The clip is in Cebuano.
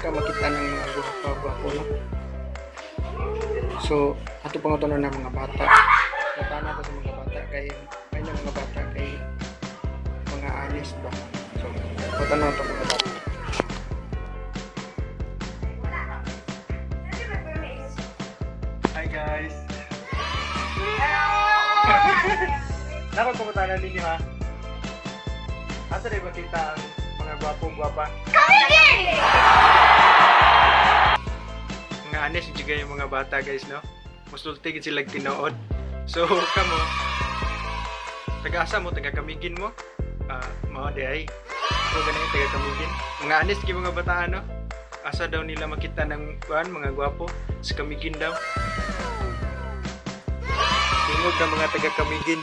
ka makita ng mga gwapa gwapo, no? So, ato pangutanon na mga bata. Pangutana ta sa mga bata kay may na mga bata kay mga honest ba. So, pangutana to mga bata. Hi, guys. Nako pangutana ninyo ha. Asa rin makita ang mga gwapo-gwapa? Mga honest jud yung mga bata, guys, no? Musulti gid sila tinuod. So, kamo, taga-asa mo, taga Camiguin mo? Ah, mao di ay. So, ganun taga Camiguin. Mga honest gyud mga bataan, no? Asa daw nila makita ng kuan, mga gwapo? Sa Camiguin daw. Tingog ng mga taga Camiguin.